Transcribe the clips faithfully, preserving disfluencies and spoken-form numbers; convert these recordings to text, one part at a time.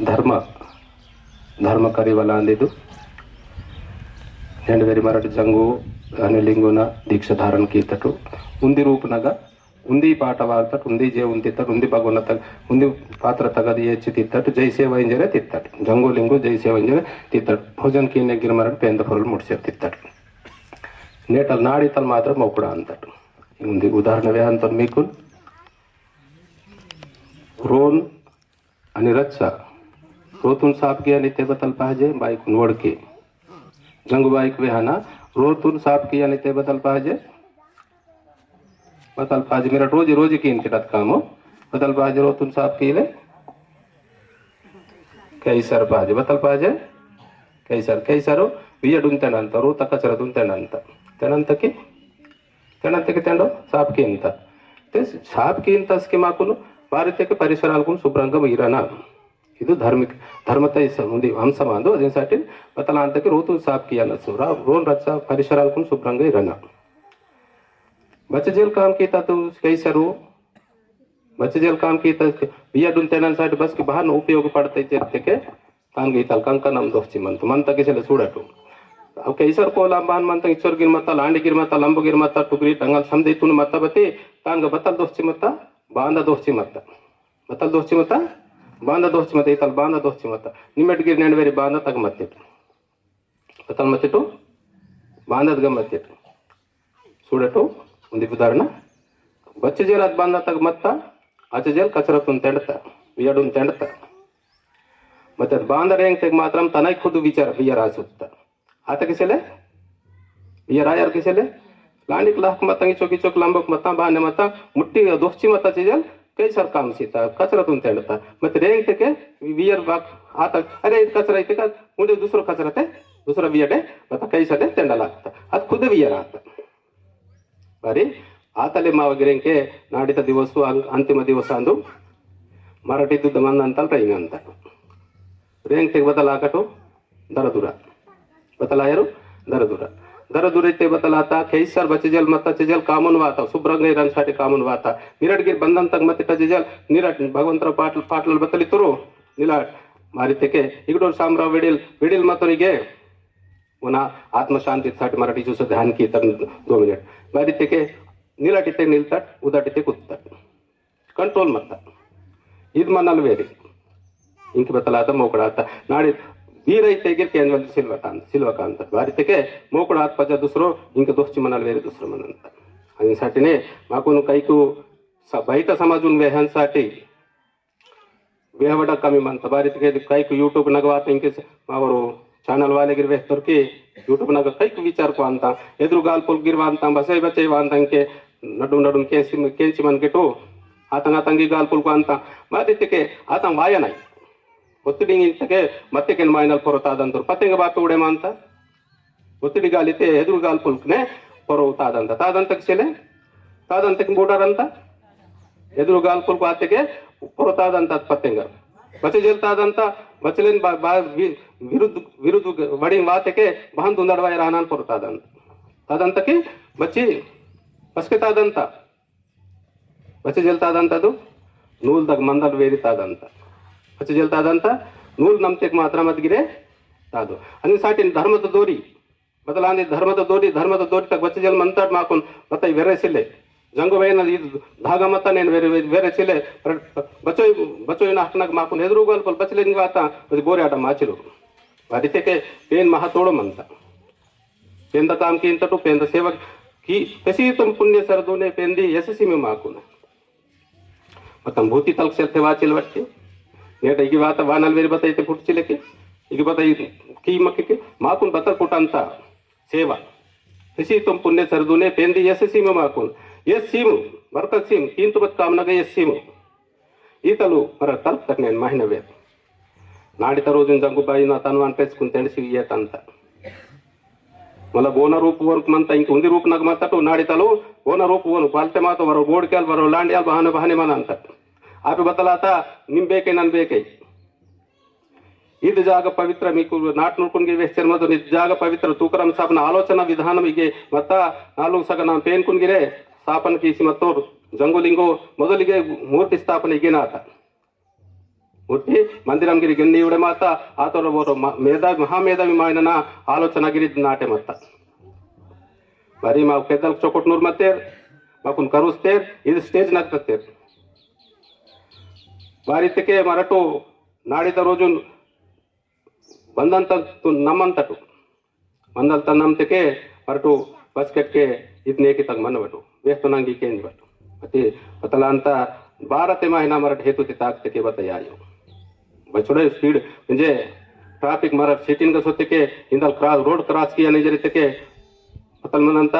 ధర్మ, ధర్మ కరివలాందిదు. నేండు వెరి మరటి జంగు అనే లింగున దీక్ష ధారణ కీతటు. ఉండి రూపునగ, ఉండి పాట వార్తటు, ఉండి జే ఉండి తిత్తటు, ఉండి భగవన తగ, ఉండి పాత్ర తగది ఏచి తిత్తటు, జై సేవ ఇంజరే తిత్తటు. జంగు లింగు జై సేవ ఇంజరే తిత్తటు. భోజన కీనే గిరి మరటి పేంద పొరలు ముడిసే తిత్తటు. నేటల్ నాడితల్ మాత్రం ఒకడు అంతటు. ఉండి ఉదాహరణ వేహంతో మీకు రోన్ अनि रच्चा। रोतून साफ किया निते बतल पाहिजे, बाईकून वड़के। जंगू बाईक वेहाना, रोतून साफ किया निते बतल पाहिजे। बतल पाहिजे, मेरा रोजी, रोजी की इनके डत काम हो। बतल पाहिजे, रोतून साफ किले। कैसर पाहिजे, बतल पाहिजे। कैसर, कैसर हो, वियडून तेनंत, रोता कचरा दून तेनंत। तेनंत की तेंडतके तेंडो साफ कींता। ते साफ कींता असके माकुन बारितेके परिसरालकुन शुभ्रंगा इरना। इदु धार्मिक, धर्मता इस उंदी अंश मांदो, अदेन साटी बतलांतके रोतु साफ कियाना सुरा, रोन रच्चा परिसरालकुन शुभ्रंगा इरना। बच्चे जेल काम कीता तो कैसरू, बच्चे जेल काम कीता, बिया डुन तेनन साटी बस के बहान उपयोग पड़ते जेल तेके, तान गीतल कंकणम दोहची मंत, मंत किसेले सूडटू। अब कैसर कोलाम बान मंत, इचोर गिर मत्ता, लांडी गिर मत्ता, लंबो गिर मत्ता, टुगरी, टंगल समदे तुन मत्ता बते, तान ग बतल दोहची मत्ता, बांदा दोहची मत्ता। बतल दोहची मत्ता, बांदा दोहची मत्ता, इतल बांदा दोहची मत्ता। निमेट गिर नेंड वेरी बांदा तग मत्ते। बतल मत्ते तो, बांदा तग मत्ते। सूडटू, उंदी उदाहरण। बच्चे जेल अद बांदा तग मत्ता, अच्चे जेल कचरतुन तेंडता, वियडुन तेंडता। मत्ते अद बांदा रेंग तेग मात्रम तनाई खुद विचार, वियर आसुत्ता। आता किसेले? वियर आयर किसेले? लांडिक लाख मत्ता, चोकी चोक लंबक मत्ता, बाने मत्ता, मुट्टी दोहची मत्ता चीजल, कैसर काम सीता, कचरतुन तेंडता। मत्ते रेंग तेके, वियर बाक, आता, अरे, इद कचरा इतेका, उंडे दूसरो कचरा ते, दूसरा वियडे, मत्ता कैसर ते तेंडा लागता। अद खुद वियर आता। बारी आतले माव गिरेंके नाडित दिवस अं-, अंतिम दिवस अंदु मराठी दुद्ध मंद अंतल ट्रेनिंग अंत। रेंग तेग बतल आकटो दरदुरा। बतल आयरु दरदुरा। दरदुरा इते बतल आता, कैसर बच्चे जेल मत्ता चीजल कामन वाता, शुभ्रंग इरन साटी कामन वाता। निरट गिर बंधन तक मत्ता चीजल, निरट भगवंतर पाटल, पाटल बतली तुरु, निलाट। मारी तेके, इगडोर सामरा वेडिल, वेडिल मतोनिगे, उना आत्मशांति साठी मराठी चूसे ध्यान कीतट दो मिनट। बारी तेके निलाटिते निलतट, उदाटिते कुत्तट। कंट्रोल मत्ता। इद मनल वेरी। इंक बतलाता मोकड़ाता। नाड़ी बीर इते गिर केंजवल सिल्वकांत, सिल्वकांत। बारी तेके मोकड़ात पजा दूसरो, इंक दोस्ती मनल वेरी दूसरो मनंत। अनि साटिने माकुन कैकु स-, बैठ समाजुन वेहन साटी वेहवडा कमी मंता। बारी तेके कैक YouTube नग वाता इंके मावरो channel वाले गिर वेहतोर के YouTube नग कैक विचार को अंता, एदुरु गालपुल गिर वांता, बसई बचई वांता इंके नडुम नडुम केंची, केंची मन के टो आतंग आतंगी गालपुल को अंता। बारी तेके आतंग वाया नाई। ओत्तिडिंग इंतके मत्तेकेन माइनल पोरो तादंतोर पतेंग बापे उड़े मांता। ओत्तिडी गालिते एदुरु गालपुलकने पोरो तादंता। तादंता किसेले? तादंता कि बोडारंता? एदुरु गालपुलक आतेके पोरो तादंता पतेंग। बच्चे जेल तादंता, बच्चेलेन बा-, बा-, वि-, विरुद्ध, विरुद्ध वडिंग वातेके बहन दुंदड़वाय रानान पोरो तादंता। तादंता कि बच्ची बसके तादंता। बच्चे जेल तादंता दो, नूल दग मंदल वेरी तादंता। बच्चे जेल तादंता, नूल नमतेक मात्रा मत गिरे तादो। अनि साटिन धर्मत दोरी, बतलांदे धर्मत दोरी, धर्मत दोरी तक बच्चे जेल मंतट माकुन बतई वेरे सिले। जंगो वेन इद धागा मत्ता नेन वेरे, वेरे सिले, पर बचोई, बचोई ना हकनक माकुन एदुरु गालपुल बचले निवाता, बस बोरे आटा माचिलो। बारी तेके पेन महा तोड़ो मंता। पेंदा काम कींतटु पेंदा सेवा की पेसी तुम पुण्य सरदुने पेंदी यशसी में माकुन। मतम भूति तलक सेल तेवा चिलवट्टी। नेट इगी बात वानल वेरी बता इते फुट चिले के। इगी बता की मक्के के माकुन बता कुटंता सेवा। पेसी तुम पुण्य सरदुने पेंदी यशसी में माकुन। यश सीम, बरकत सीम, कींतु बत काम नगे यश सीम। ईतलु मरा तलक तक नेन महिना वेर। नाड़ित रोजुन जंगु बाई ना तनवान पेसकुन तेंडसी येतंता। मला बोना रूप वरुक मंता इंके उंदी रूप नग मंता तो नाड़ितलु बोना रूप वनु पालते मातो वरो गोड़केल वरो लांडियाल बहाने बहाने मनंता। आपे बतलाता निम बेके नन बेके। इद जाग पवित्र मीकु नाटनुकुन गे वेहचेर मदन इद जाग पवित्र तुकरम साबना आलोचना विधानम इगे मत्ता नालुंग सगना पेनकुन गिरे स्थापन कीसी मत्तोर जंगुलिंगो मोदलिगे मूर्ति स्थापन इगे नाता। ಒಟ್ಟಿ ಮಂದಿರಂ ಗಿರಿ ಗೆನ್ನಿ ಇವುಡೆ ಮಾತ ಆತೊರ ಓಟು ಮ-, ಮೇಧಾವಿ, ಮಹಾಮೇಧಾವಿ ಮಾಯನನ ಆಲೋಚನಾ ಗಿರಿ ನಾಟೆ ಮತ್ತ. ಬಾರಿ ಮಾ ಪೆದ್ದಲ್ ಚೊಕೊಟ್ನೂರ್ ಮತ್ತೇರ್, ಮಾಕುನ್ ಕರುಸ್ತೇರ್, ಇದು ಸ್ಟೇಜ್ ನಗ್ತತ್ತೇರ್. ಬಾರಿ ತೆಕೆ ಮರಟು ನಾಡಿದ ರೋಜುನ್ ಬಂದಂತ ನಮ್ಮಂತಟು. ಮಂದಲ್ ತನ್ನಂತಕೆ ಮರಟು ಬಸ್ಕೆಟ್‌ಕೆ ಇದ್ನೇಕಿ ತಗ್ ಮನ್ನವಟು. ಬೇಹ್ತೊನಂಗಿ ಕೇಂಜಿ ಬಟ್ಟು. ಅತಿ ಬತ್ತಲಾಂತ ಭಾರತೆ ಮಾಹಿನ ಮರಟ್ ಹೇತುತಿ ತಾಕ್ತಕೆ ಬತ್ತಯಾಯು. ಬಚ್ಚುಡೆ ಸ್ಪೀಡ್ ಇಂಜೆ ಟ್ರಾಫಿಕ್ ಮರಟ್ ಸಿಟಿನ್‌ಗ ಸೊತ್ತಕೆ ಹಿಂದಲ್ ಕ್ರಾ-, ರೋಡ್ ಕ್ರಾಸ್ ಕಿಯನ ಜರಿತಕೆ ಬತ್ತಲ್ ಮನಂತ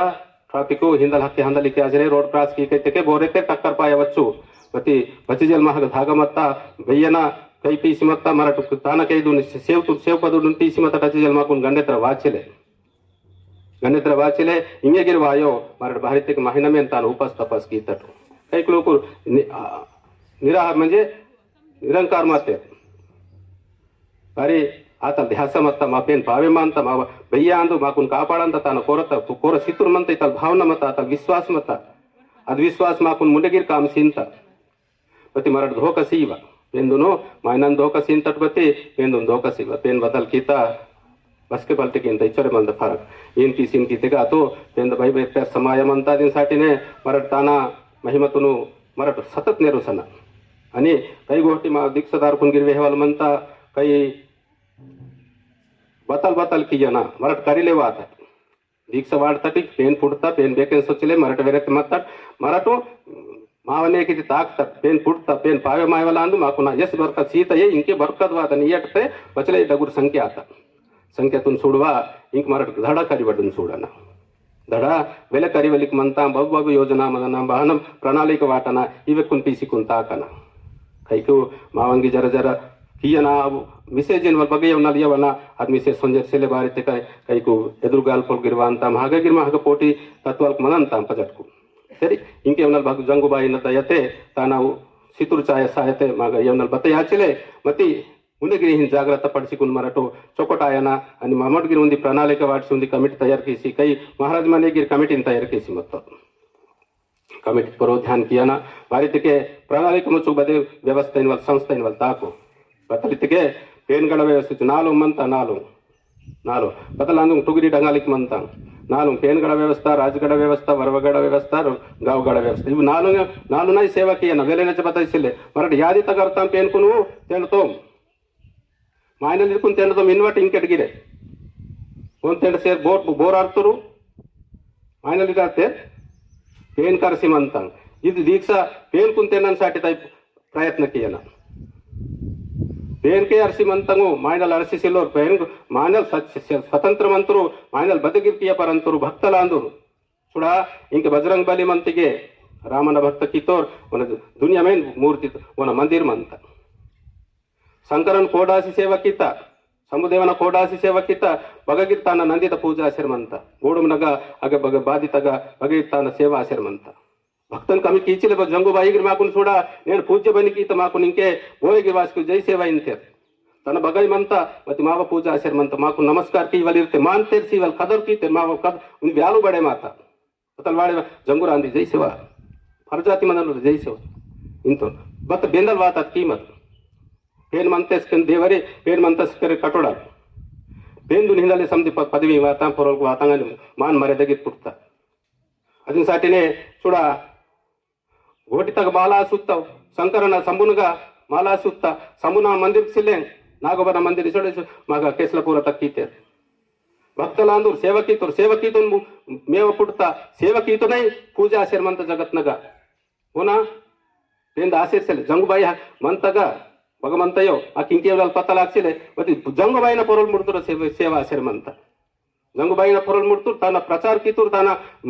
ಟ್ರಾಫಿಕ್ ಹಿಂದಲ್ ಹಕ್ಕೆ ಹಂದಲಿಕ್ಕೆ ಆಜರೆ ರೋಡ್ ಕ್ರಾಸ್ ಕಿ ಕೈತಕೆ ಬೋರೆತೆ ಟಕ್ಕರ್ ಪಾಯ వచ్చు. ಬತ್ತಿ ಬಚ್ಚಿ ಜಲ್ ಮಹಗ ಧಾಗ ಮತ್ತ ಬಯ್ಯನ ಕೈ ಪೀಸಿ ಮತ್ತ ಮರಟು ತಾನ ಕೈದು ಸೇವ್ ತು-, ಸೇವ್ ಪದುಡು ಪೀಸಿ ಮತ್ತ ಟಚಿ ಜಲ್ ಮಾಕುನ್ ಗಂಡೆತ್ರ ವಾಚಿಲೆ. ಗಂಡೆತ್ರ ವಾಚಿಲೆ ಇಂಗೆ ಗಿರಿ ವಾಯೋ ಮರಟ್ ಭಾರತಕ್ಕೆ ಮಹಿನಮೆ ಅಂತಾನು ಉಪಾಸ ತಪಾಸ್ ಕೀತಟು. ಕೈಕ್ ಲೋಕು ನಿ-, ಆ, ನಿರಾಹಾರ ಮಂಜೆ ನಿರಂಕಾರ ಮಾತೆ. ಬಾರಿ ಆತಲ್ ಧ್ಯಾಸ ಮತ್ತ, ಮಾ ಪೇನ್ ಪಾವೆ ಮಾಂತ, ಮಾ ಬಯ್ಯ ಅಂದು ಮಾಕುನ್ ಕಾಪಾಡಂತ ತಾನ ಕೋರತ, ಕೋರ ಸಿತುರ್ ಮಂತ ಇತಲ್ ಭಾವನ ಮತ್ತ, ಆತಲ್ ವಿಶ್ವಾಸ ಮತ್ತ. ಅದ್ ವಿಶ್ವಾಸ ಮಾಕುನ್ ಮುಂಡಗಿರ್ ಕಾಮ್ ಸೀಂತ. ಬತ್ತಿ ಮರಟ್ ಧೋಕ ಸೀವ. ಪೇಂದುನು ಮಾಯನನ್ ಧೋಕ ಸೀಂತಟ್ ಬತ್ತಿ, ಪೇಂದುನ್ ಧೋಕ ಸೀವ. ಪೇನ್ ಬದಲ್ ಕೀತ, ಬಸ್ಕೆ ಬಲ್ಟಿಗಿಂತ ಇಚ್ಚೊರೆ ಮಲ್ದ ಫರಕ್. ಏನ್ ಕೀಸಿನ್ ಕೀತೆಗ ಅತು, ಪೇಂದ ಬೈ ಬೈ ಪೇರ್ ಸಮಯ ಮಂತ ದಿನ ಸಾಟಿನೆ ಮರಟ್ ತಾನ ಮಹಿಮತುನು ಮರಟ್ ಸತತ್ ನೆರುಸನ. ಅನಿ ಕೈ ಗೋಷ್ಠಿ ಮಾ ದೀಕ್ಷಾದಾರ್ ಕುನ್ಗಿರ್ ವೆಹವಲ್ ಮಂತ ಕೈ ಬತಲ್ ಬತಲ್ ಕಿಯನ ಮರಟ್ ಕರಿಲೆ ವಾತ. ದೀಕ್ಷಾ ವಾಡ್ತಟಿ ಪೇನ್ ಪುಡ್ತ, ಪೇನ್ ಬೇಕೆನ್ ಸೊಚ್ಚಿಲೆ, ಮರಟ್ ವೆರೆತ್ ಮತ್ತಟ್, ಮರಟು ಮಾವನೇ ಕಿತಿ ತಾಕ್ತ, ಪೇನ್ ಪುಡ್ತ, ಪೇನ್ ಪಾವೆ ಮಾಯವಲ ಅಂದು ಮಾಕುನ ಎಸ್ ಬರ್ಕತ್ ಸೀತ ಏ ಇಂಕೆ ಬರ್ಕತ್ ವಾತ ನಿಯಟ್ತೆ ಬಚಲೆ ಡಗುರ್ ಸಂಖ್ಯೆ ಆತ. ಸಂಖ್ಯೆ ತುನ್ ಸುಡುವ, ಇಂಕ್ ಮರಟ್ ದಡ ಕರಿವಡ್ಡನ್ ಸುಡನ. ದಡ ಬೆಲೆ ಕರಿವಲಿಕ್ ಮಂತ ಬಬು ಬಬು ಯೋಜನಾ ಮದನ ಬಹನ ಪ್ರಣಾಳಿಕೆ ವಾಟನ ಇವೆಕ್ಕುನ್ ಪೀಸಿಕುನ್ ತಾಕನ. ಕೈಕು ಮಾವಂಗಿ ಜರ ಜರ ಕಿಯನ ಅವು ಮಿಸೇಜ್ ಏನ್ ಬಗ್ಗೆ ಉನ್ನಲ್ ಯವನ ಅದ್ ಮಿಸೇಜ್ ಸೊಂಜೆ ಸೆಲೆ ಬಾರಿತೆ ಕೈ-, ಕೈಕು ಎದುರುಗಾಲ್ ಪೊಲ್ಗಿರ್ವ ಅಂತ ಮಹಗಗಿರ್ ಮಹಗ ಪೋಟಿ ತತ್ವಾಲ್ಕ್ ಮನಂತ ಪಜಟ್ಕು. ಸರಿ, ಇಂಕೆ ಉನ್ನಲ್ ಬಗ್ ಜಂಗುಬಾಯಿನ ದಯತೆ ತಾನವು ಸಿತುರು ಚಾಯ ಸಾಯತೆ ಮಗ ಎನ್ನಲ್ ಬತ್ತ ಯಾಚಿಲೆ ಮತ್ತಿ ಉಂದೆಗಿರಿ ಹಿನ್ ಜಾಗ್ರತ ಪಡಿಸಿಕುನ್ ಮರಟು ಚೊಕೊಟಾಯನ ಅನಿ ಮಮಟ್ಗಿರಿ ಉಂದಿ ಪ್ರಣಾಳಿಕೆ ವಾಟಿಸಿ ಉಂದಿ ಕಮಿಟಿ ತಯಾರ್ ಕಿಸಿ ಕೈ ಮಹಾರಾಜ್ ಮನೆಗಿರಿ ಕಮಿಟಿನ್ ತಯಾರ್ ಕಿಸಿ ಮತ್ತ ಕಮಿಟಿ ಪರೋ ಧ್ಯಾನ್ ಕಿಯನ ಬಾರಿತಿಕೆ ಪ್ರಣಾಳಿಕೆ ಮುಚ್ಚು ಬದೆ ವ್ಯವಸ್ಥೆ ಇನ್ವಲ್ ಸಂಸ್ಥೆ ಇನ್ವಲ್ ತಾಕು ಬತ್ತಲಿತಿಕೆ ಪೇನ್‌ಗಡ ವ್ಯವಸ್ಥೆ ಇತ್ತು. ನಾಲು ಮಂತ ನಾಲು ನಾಲು ಬದಲಾಂದು ಟುಗುರಿ ಡಂಗಾಲಿಕ್ ಮಂತ ನಾಲು ಪೇನ್‌ಗಡ ವ್ಯವಸ್ಥೆ, ರಾಜಗಡ ವ್ಯವಸ್ಥೆ, ವರವಗಡ ವ್ಯವಸ್ಥೆ, ಗಾವಗಡ ವ್ಯವಸ್ಥೆ. ಇವು ನಾಲು ನಾಲು ನಾಯಿ ಸೇವಾ ಕಿಯನ ವೇಲೆ ನಚ್ಚ ಬತಾಯಿಸಿಲ್ಲೆ. ಮರಟ್ ಯಾದಿ ತಗರ್ತಾಂ ಪೇನ್‌ಕುನು ತೆಂಡ್ತೋಂ. ಮಾಯನಲ್ ಇರ್ಕುನ್ ತೆಂಡ್ತೋಂ ಇನ್ವಟ್ ಇಂಕೆಟ್‌ಗಿರೆ. ಒಂದ್ ತೆಂಡ್ ಸೇರ್ ಬೋರ್, ಬೋರ್ ಅರ್ತರು. ಮಾಯನಲ್ ಇದಾತೆ ಪೇನ್ ಕರ್ಸಿ ಮಂತಾಂ. ಇದು ದೀಕ್ಷಾ ಪೇನ್‌ಕುನ್ ತೆನ್ನನ್ ಸಾಟಿ ತಾಯಿ ಪ್ರಯತ್ನ ಕಿಯನ. ಪೇನ್‌ಕೆ ಅರ್ಸಿ ಮಂತಂಗು ಮಾಯನಲ್ ಅರ್ಸಿಸಿಲ್ಲೋರ್ ಪೇನ್ ಮಾಯನಲ್ ಸಚ್-, ಸ-, ಸ್ವತಂತ್ರ ಮಂತರು, ಮಾಯನಲ್ ಬದಗಿರ್ಕಿಯ ಪರಂತರು, ಭಕ್ತಲಾಂದರು. ಸುಡ ಇಂಕೆ ಬಜರಂಗ್ ಬಲಿ ಮಂತಿಗೆ ರಾಮನ ಭಕ್ತ ಕಿತ್ತೋರ್ ಒನ ದುನಿಯಾ ಮೇನ್ ಮೂರ್ತಿ ಒನ ಮಂದಿರ್ ಮಂತ. ಶಂಕರನ್ ಕೋಡಾಸಿ ಸೇವಕಿತ, ಶಂಭುದೇವನ ಕೋಡಾಸಿ ಸೇವಕಿತ, ಬಗಗಿರ್ತಾನ ನಂದಿತ ಪೂಜಾ ಆಸೆರ್ ಮಂತ. ಗೋಡುಮನಗ ಅಗ ಬಗ ಬಾದಿತಗ ಬಗಗಿರ್ತಾನ ಸೇವಾ ಆಸೆರ್ ಮಂತ. ಭಕ್ತನ್ ಕಮ್ಮಿ ಕೀಚಿಲೆ ಬ ಜಂಗು ಬಾಯಿಗಿರ್ ಮಾಕುನ್ ಸೂಡ, ನೇಡು ಪೂಜ್ಯ ಬನಿಕೀತ ಮಾಕುನ್ ಇಂಕೆ ಬೋಯಿಗಿರ್ ವಾಸ್ಕು ಜೈ ಸೇವಾ ಇಂತೆರ್. ತನ್ನ ಬಗೈ ಮಂತ, ಮತ್ತಿ ಮಾವ ಪೂಜಾ ಆಸೆರ್ ಮಂತ, ಮಾಕುನ್ ನಮಸ್ಕಾರ ಕೀವಲ್ ಇರ್ತೆ, ಮಾಂತೆರ್ ಸೀವಲ್ ಕದರ್ ಕೀತೆರ್, ಮಾವ ಕದ್, ಉನ್ ವ್ಯಾಲು ಬಡೆ ಮಾತ. ಅತಲ್ ವಾಡೆ ಜಂಗುರಾಂದಿ ಜೈ ಸೇವಾ. ಪರಜಾತಿ ಮನಲು ಜೈ ಸೇವಾ. ಇಂತೋ. ಬತ್ತ ಬೆಂದಲ್ ವಾತ ಕೀಮತ್. ಪೇನ್ ಮಂತೆಸ್ಕನ್ ದೇವರೇ, ಪೇನ್ ಮಂತೆಸ್ಕರೆ ಕಟೋಡ. ಪೇನ್ ದುನ್ ಹಿಂದಲೆ ಸಂಧಿ ಪ-, ಪದವಿ ವಾತ, ಪರೊಲ್ಕು ವಾತಂಗನ್ ಮಾನ್ ಮರ್ಯಾದೆಗೆ ಪುಟ್ಟ. ಅದಿನ ಸಾಟಿನೇ ಸುಡ ಗೋಟಿತಗ ಮಾಲಾ ಸುತ್ತವು. ಶಂಕರನ ಸಂಬುನುಗ ಮಾಲಾ ಸುತ್ತ. ಸಂಬುನ ಮಂದಿರ್ ಸಿಲ್ಲೆ. ನಾಗಬನ ಮಂದಿರ್ ಇಸೊಡೆ ಸು-, ಮಗ ಕೇಸ್ಲಪುರ ತಕ್ಕೀತೆ. ಭಕ್ತಲಾಂದೂರ್ ಸೇವಕೀತರು, ಸೇವಕೀತನ್ ಮು-, ಮೇವ ಪುಟ್ಟ. ಸೇವಕೀತನೈ ಪೂಜಾ ಆಸೆರ್ ಮಂತ ಜಗತ್ನಗ. ಓನ? ಬೇಂದ ಆಸೆರ್ ಸೆಲೆ. ಜಂಗುಬಾಯಿ ಹ-, ಮಂತಗ ಭಗವಂತಯೋ. ಆ ಕಿಂಕೇವಲ ಪತ್ತಲ ಹಾಕ್ಸಿಲೆ. ಮತ್ತೆ ಜಂಗುಬಾಯಿನ ಪೊರಲ್ ಮುಡ್ತುರ ಸೇವೆ, ಸೇವಾ ಆಸೆರ್ ಮಂತ. ಜಂಗುಬಾಯಿನ ಪೊರಲ್ ಮುಡ್ತುರ್, ತಾನ ಪ್ರಚಾರ ಕಿತ್ತುರ್, ತಾನ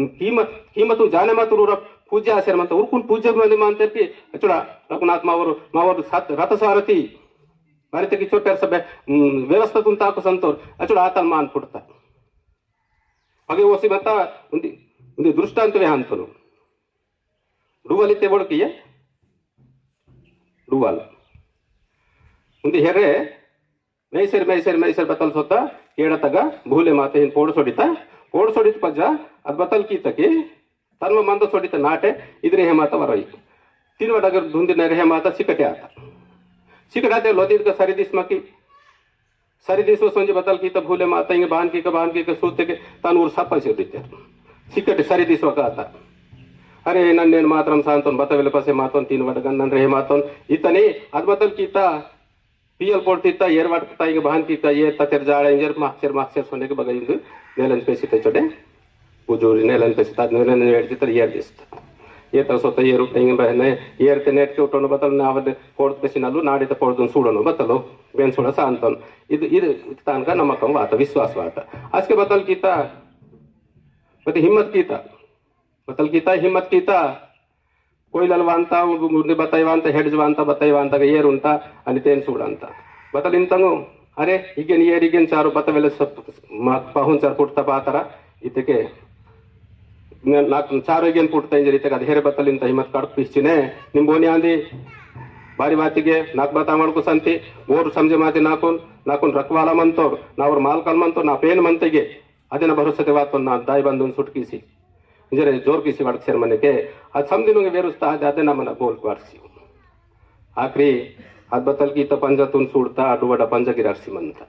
ಕೀಮತ್, ಕೀಮತ್ತು ಜಾನೆ ಮಾತುರು ಪೂಜ್ಯ ಆಸೆರ್ ಮಂತ. ಉರ್ಕುನ್ ಪೂಜ್ಯ ಮನೆ ಮಾಂತೆರ್ಪಿ, ಅಚುಡ ರಘುನಾಥ್ ಮಾವರು, ಮಾವರು ಸತ್ ರಥಸಾರಥಿ. ಮರಿತ ಕಿಚ್ಚೋಟೆರ್ ಸಭೆ, ಹ್ಮ್, ವ್ಯವಸ್ಥೆ ಕುಂತಾಕು ಸಂತೋರ್. ಅಚುಡ ಆತನ್ ಮಾನ್ ಪುಟ್ಟ. ಪಗೆ ಓಸಿ ಮತ್ತ ಉಂದಿ, ಉಂದಿ ದೃಷ್ಟಾಂತವೇ ಹಂತನು. ಡುವಲಿತ್ತೆ ಬೊಡಕಿಯೆ? ಡುವಲ್. ಉಂದಿ ಹೆರೆ, ಮೇಯ್ಸೆರ್, ಮೇಯ್ಸೆರ್, ಮೇಯ್ಸೆರ್ ಬತ್ತಲ್ ಸೊತ್ತ, ಕೇಡತಗ, ಭೂಲೆ ಮಾತ ಹಿನ್ ಪೋಡು ಸೊಡಿತ, ಪೋಡು ಸೊಡಿತ ಪಜ್ಜ, ಅದ್ ಬತ್ತಲ್ ಕೀತಕಿ, ತನ್ವ ಮಂದ ಸೊಡಿತ ನಾಟೆ, ಇದ್ರೆ ಹೇ ಮಾತ ವರೈ. ತಿನ್ವ ಡಗರ್ ದುಂದಿನ ರೆಹೆ ಮಾತ ಸಿಕ್ಕಟೆ ಆತ. सिकड़ाते लोदीद का सरी दिस मकी। सरी दिस व संजी बतल कीता भूले माता इंगे बहन की का बहन की का सूते के तन उर सपा से दिते। सिकट सरी दिस व काता। अरे नन्नेन मात्रम सांतोन बतवेले पसे मातोन तीन वडगन नन रहे मातोन। इतने अद बतल कीता पियल पोड़ती ता एर वाट ता इंगे बहन की का एर ततेर जाड़ा इंजर माक्सेर माक्सेर सोने के बगल इंदु नेलन पेसी ते चोड़े। बुजूरी नेलन पेसी ता नेलन नेट की तर एर दिस्ता। एर तर सोता एर उठा इंगे बहने एर ते नेट के उठोनो बतल ना अवध पोड़ पेसी नालू नाड़ी ते पोड़ दुन सूड़ोनो बतलो। बेन सूड़ा सांतन। इद इद तान का नमकम वाता विश्वास वाता। आज के बतल कीता। बती हिम्मत कीता। बतल कीता हिम्मत कीता। कोई ललवांता उन्हें बताई वांता हेड जवांता बताई वांता का एर उंता। अनि तेन सूड़ांता। बतल इंतंगो। अरे इगेन एर इगेन चारो बतवेले सब पाहुन चार पुटता पातरा। इतके नाक चारो इगेन पुटता इंजर इतके अद हेरे बतल इंता हिम्मत कड़क पिस्चिने। निम्बोनी आंदी बारी बातिगे नाक बतावण को संती बोर समझे माते नाकुन नाकुन रखवाला मंतोर नावर मालकल मंतोर ना पेन मंतेगे। अदेना भरोसा ते वातोन ना दाई बंधुन सुटकीसी इंजरे जोर कीसी वड़क सेर मने के। अद समदिनुंगे वेरुस्ता अदे अदेना मना बोल वड़सी। आखिरी अद बतल कीता पंजा तुन सूड़ता अडुवड़ा पंजा गिरारसी मंता।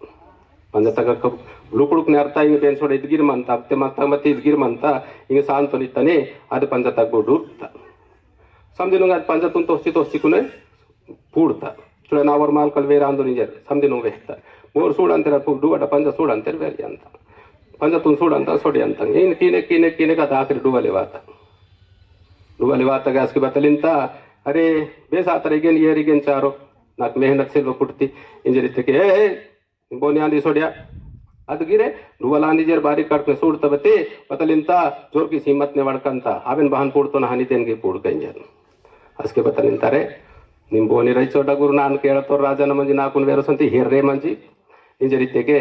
पंजा तक लुकुड़ुक नेरता इंगे बेन सोड़े इदगिर मंता अब ते मंता मत इदगिर मंता। इंगे सांतोन इतने अद पंजा तक बो डूरता। समदिनुंगे अद पंजा तुन तोसी तोसी कुने पूड़ता। चुड़ा नावर मालकल वेरांदो निजर समदिनुंग वेहता। बोर सूड़ांतेर डुवड़ा पंजा सूड़ांतेर वेरियांता। पंजा तुन सूड़ांता सोड़ियांता इन कीने कीने कीने का आखिरी डुवले वाता। डुवले वाता गैस की बतलिंता। अरे बेस आतर इगेन एर इगेन चारो नाक मेहनत सिल्व पुटती। इंजर इतके ए ए बोनी आंदी सोड़िया। अद गिरे डुवल आंदी जेर बारी कड़क में सूड़ता बते। बतलिंता जोर की सीमत ने वड़कंता आवेन बहन पूड़तो ना हनी देन की पूड़ कहीं जर। असके बतलिंता रे निम बोनी रही चोड़ा गुरु नान केड़ा तो राजा न मंजी नाकुन वेरो संती हेर रे मंजी। इंजर इतके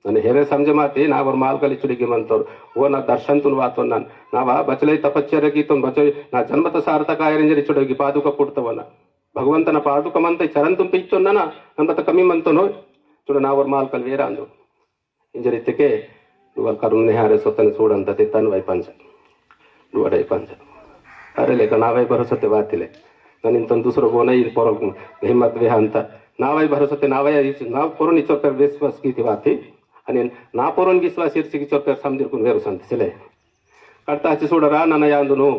नन्ने हेरे समझे माती नावर मालकल इचुड़ी गिमंतोर वो ना दर्शन तुन वातोन नन। नावा बचले तपच्चर्य कीतोन बचो ना जन्मत सार्थक आयर इंजर इचुड़ी गी पादुका पुटतवना। भगवंतना पादुका मंता चरण तुन पिच्चोन नना नन बत कमी मंतोन होय। चुड़ा नावर मालकल वेरांदो। इंजर इतके डुवल करुम नेहारे सोतन सूड़ंता ते तन वाई पंजा। डुवड़ाई पंजा। अरे लेका नावाई भरोसा ते वातिले। नन इंतन दूसरो बोना इन पोरो हिम्मत वेहांता। नावाई भरोसा ते नावाई नाव पोरोन इचोर पेर विश्वास कीती वाती। अनि ना पोरोन विश्वास इर्सी की चोर पेर समदिर कुन वेरु संत सिले। कड़ता हची सूड़ा रा नना यांदुनु।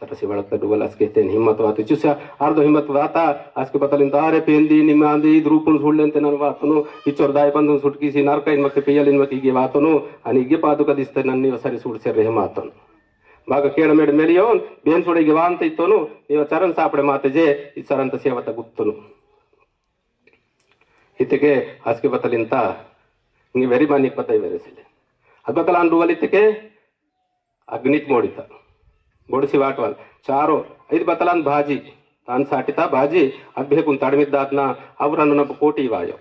चटसी वड़कता डुवल असके तेन हिम्मत वाती चुस्या। अर्दो हिम्मत वाता। असके बतलिंता अरे पेंदी निमांदी इद रूपुन सूड़लेन तेनन वातनु। इचोर दाई बंधुन सुटकीसी नरका इन मके पेयल इन मके इगे वातनु। अनि इगे पादुका दिस्ते नन्नी वसरी सूड़ से रहे मातनु। बागा केड़ मेड़ मेलियोन बेन सूड़े इगे वांत इत्तोनु। इव चरण सापड़े माते जे इद चरण त सेवा त गुत्तनु। इतके असके बतलिंता। इंगे वेरी मानिक बताई वेरे सिले। अद बतलान डुवल इतके अग्नित मोड़िता। बोड़सी वाटवाल चारो इद बतलान भाजी तान साटिता भाजी। अद भेकुन तड़मित दातना अवरन न कोटी वायो।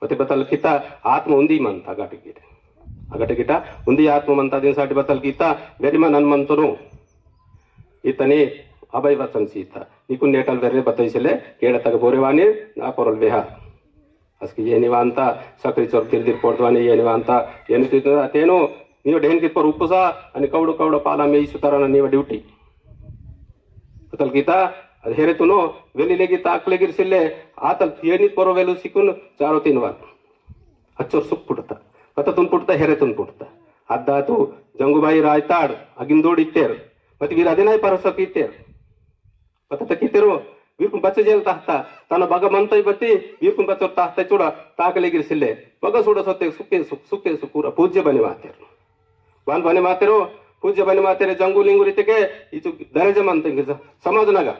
वते बतल किता आत्म उंदी मंता अगट गिरे। अगट गिटा उंदी आत्म मंता दिन साटी बतल किता। वेरी मन हनुमंतनु। इतने अभय वचन सीता। निकुन नेटल वेरे बतैसले केड़ा तक बोरेवानी ना पोरल वेहा। असके येनी वांता सकरी चोर तिल दिर पोर्दवानी येनी वांता। येनी तिल तेनो नियो ढेन कित पर उपसा अनि कौड़ो कौड़ो पाला में इशु तरह नियो ड्यूटी। अतल गीता अद हेरे तुनो वेली लेगी ताक लेगिर सिल्ले आतल येनी पोरो वेलु सिकुन चारो तीन वार। अच्छोर सुख पुटता। कत तुन पुटता हेरे तुन पुटता। अद्दा तू जंगुबाई रायताड़ अगिंदोड़ इत्तेर। मत वीर अदिनाई परसक इत्तेर। पता तक इत्तेरो वीरकुन बच्चे जेल ताहता। तना बगा मंतई बत्ती वीरकुन बच्चोर ताहता चूड़ा ताक लेगिर सिल्ले। बगा सूड़ा सोते सुके सुक सुके सुकूरा पूज्य बने मातेर। बान बने मातेरो पूज्य बने मातेरे जंगू लिंगू रीते के इचु दरेजा मंते के समाज नगा।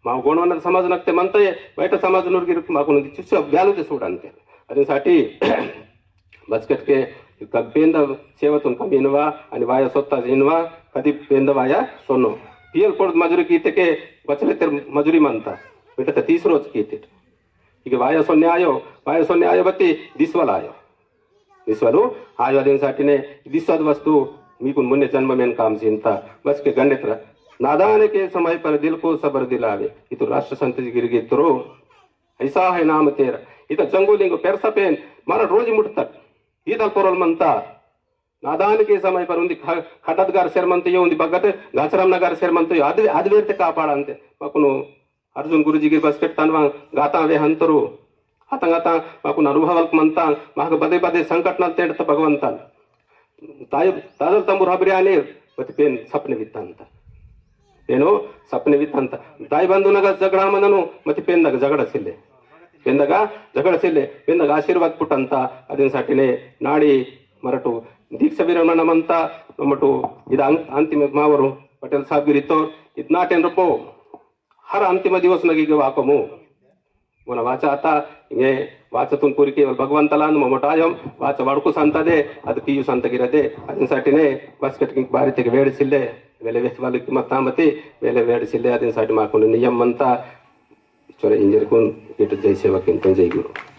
मा गोणवना समाज नगते मंतई। बैठा समाज नुरगी रुक माकुन चुच्चा ब्यालु ते सूड़ा अंते। अदिन साटी बचकट के कब पेंदा सेवतुन कम इनवा अनि वाया सोत्ता इनवा। कदी पेंदा वाया सोनो पियल पोड़ मजूरी कीते के बचले तेर मजूरी मंता। बेटा ते तीस रोज कीते इके वाया सोन्ने आयो। वाया सोन्ने आयो बत्ती दिसवल आयो। दिसवलु आयो अदिन साटिने दिसवद वस्तु मीकुन मुन्ने जन्म मेन काम सीनता। बस के गंडे तरा नादान के समय पर दिल को सबर दिलावे। इतु राष्ट्र संत जी गिरगे तुरो। ऐसा है नाम तेरा। इता जंगो लिंगो पेरसा पेन मारा रोज मुटतट। इदल पोरल मंता। नादान के समय पर उन्दी ख-, खटदगार सेर मंतयो, उन्दी बगत गाचराम नगार सेर मंतयो। अद-, अदवेरते कापाड़ांते। मकुनु अर्जुन गुरुजी गिर बस्केट तनवा गाता वे हंतरु। हाता गाता माकुन अनुभवल मंता, माक बदे बदे संकटनल तेंडता भगवंतल। ताय-, तादल तंबुर हबरी आने, मति पेन सपने वित्तंता। पेनो सपने वित्तंता। ताई बंधुनगा झगड़ा मननु, मति पेनदगा झगड़ा सिल्ले। पेनदगा झगड़ा सिल्ले, पेनदगा आशीर्वाद पुटंता, अदिन साटिने नाड़ी मरटु दीक्षा विरमण मंता, नमटु इद अं-, अंतिम मावरु पटेल साहब गिरितो, इद नाटेन रुपो, हर अंतिम दिवस नगी गे वाकमु। मोना वाचा आता, इंगे वाचा तुन पूरी केवल भगवंतलान ममटायम, वाचा वड़कु संतदे, अद कियु संत गिरदे, अदिन साटिने बस्केट की बारी तेके वेड़ सिल्ले, वेले वेस वाले की मतामती, वेले वेड़ सिल्ले, अदिन साटि माकुन नियम मंता, चोरे इंजर कुन, इट जय सेवा किंतन जय गुरु।